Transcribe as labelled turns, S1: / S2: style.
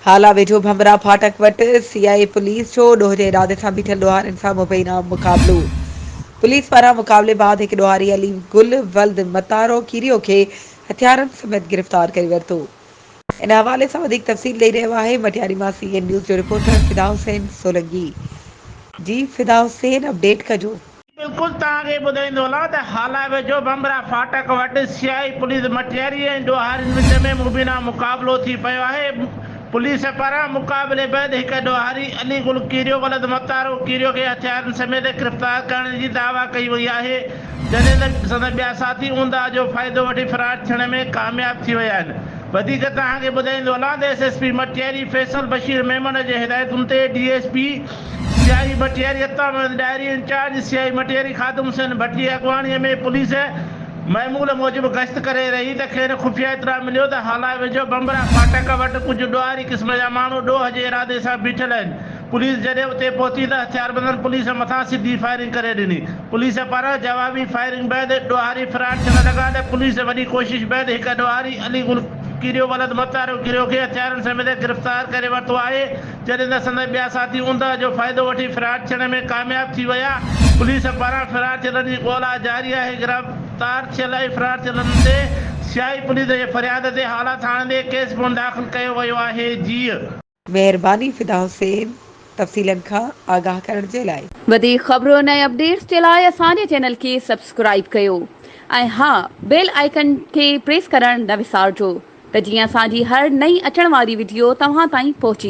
S1: هالا ويجهو ڀنڀرا ڦاٽڪ وٽ سي آء اي پوليس جو ڏوهه جي ارادي سان بيٺل ڏوهارين سان مبينا مقابلو، پوليس پاران مقابلي بعد هڪ ڏوهاري علي گل ولد متارو ڪيريو کي هٿيارن سميت گرفتار ڪري ورتو. ان حوالي سان وڌيڪ تفصيل ڏئي رهيو آهي مٽياري مان سي اين نيوز جو رپورٽر فدا حسين سولنگي جي فدا حسين اپڊيٽ ڪجو.
S2: بلڪل توهان کي ٻڌائيندو هلان ته هالا ويجهو ڀنڀرا ڦاٽڪ وٽ سياهي پوليس مٽياري ۽ ڏوهارين وچ ۾ مبينا مقابلو ٿي پيو آهي پوليس پاران مقابلي بعد هڪ ڏوهاري علي گل ڪيريو ولد متارو ڪيريو کي هٿيارن سميت گرفتار ڪرڻ جي دعويٰ ڪئي وئي آهي جڏهن ته سندس ٻيا ساٿي اونداهه جو فائدو وٺي فرار ٿيڻ ۾ ڪامياب ٿي ويا آهن وڌيڪ توهان کي ٻڌائيندو هلان ته S S P Matiari Faisal Bashir Memon جي هدايتن تي D S P C I Matiari Atta Muhammad Dahri incharge C I Matiari Khadim Hussain Bhatti اڳواڻي ۾ پوليس معمول موجب گشت ڪري رهي ته کين خفيه اطلاع مليو ته هالا ويجهو بمبرا ڦاٽڪ وٽ ڪجهه ڏوهاري قسم جا ماڻهو ڏوهه جي ارادي سان بيٺل آهن پوليس جڏهن اتي پهتي ته هٿياربندن پوليس مٿان سڌي فائرنگ ڪري ڏني پوليس پاران جوابي فائرنگ بعد ڏوهاري فرار ٿيڻ لڳا ته پوليس وڏي ڪوشش بعد هڪ ڏوهاري علي گل ڪيريو ولد متارو ڪيريو کي هٿيارن سميت گرفتار ڪري ورتو آهي جڏهن ته سندس ٻيا ساٿي اوندهه جو فائدو وٺي فرار ٿيڻ ۾ ڪامياب ٿي ويا. پوليس پاران فرار ٿيلن جي ڳولا جاري آهي. گرفتار ٿيل ۽ فرار ٿيلن تي سياهي پوليس جي فرياد تي هالا ٿاڻي تي ڪيس پڻ داخل ڪيو ويو آهي. جيء.
S1: مهرباني فدا حسين تفصيلن کان آگاهه ڪرڻ جي لاء.
S3: وڌيڪ خبرن ۽ اپڊيٽس جي لاء اسان جي چينل کي سبسڪرائيب ڪيو ۽ ها بيل آئيڪن کي پريس ڪرڻ نه وسارجو. ته جيئن اسان جي هر نئين اچڻ واري وڊيو توهان تائين پهچي.